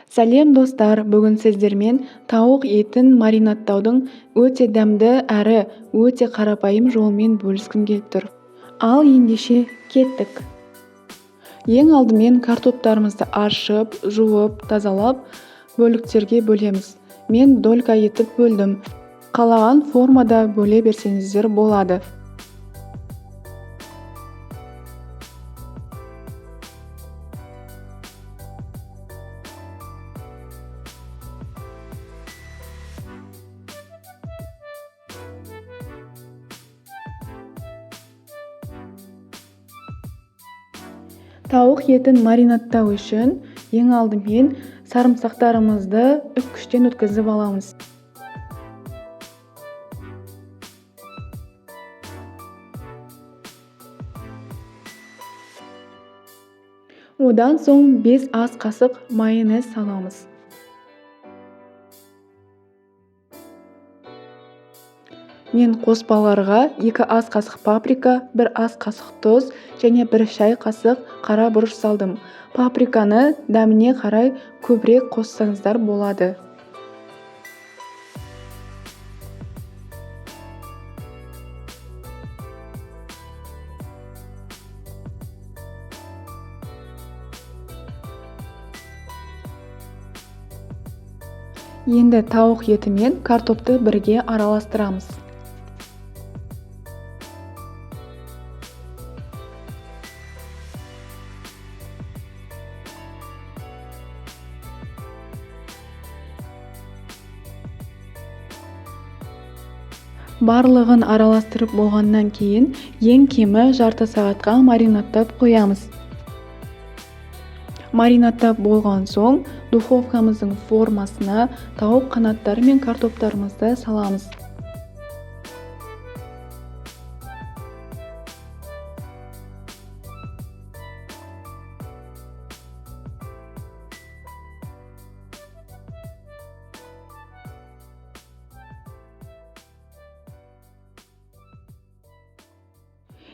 Сәлем, достар! Бүгін сіздермен тауық етін маринадтаудың өте дәмді әрі өте қарапайым жолымен бөліскім келіп тұр. Ал ендеше кеттік. Ең алдымен картоптарымызды аршып, жуып, тазалап, бөліктерге бөлеміз. Мен долька етіп бөлдім. Қалаған формада бөле берсеңіздер болады. Тауық етін маринадтау үшін ең алдымен сарымсақтарымызды үккіштен өткізіп аламыз. Одан соң 5 ас қасық майонез саламыз. Мен қоспаларға 2 ас қасық паприка, 1 ас қасық тұз және 1 шай қасық қара бұрыш салдым. Паприканы дәміне қарай көбірек қоссаңыздар болады. Енді тауық еті мен картопты бірге араластырамыз. Барлығын араластырып болғаннан кейін ең кемі жарты сағатқа маринадтап қоямыз. Маринадтап болған соң духовкамыздың формасына тауық қанаттары мен картоптарымызды саламыз.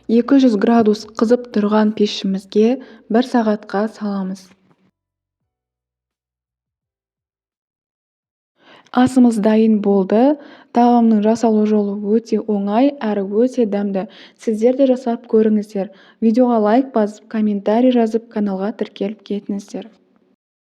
200 градус қызып тұрған пешімізге 1 сағатқа саламыз. Асымыз дайын болды. Тағамның жасалу жолы өте оңай әрі өте дәмді. Сіздер де жасап көріңіздер. Видеоға лайк басып, комментарий жазып, каналға тіркеліп кетіңіздер.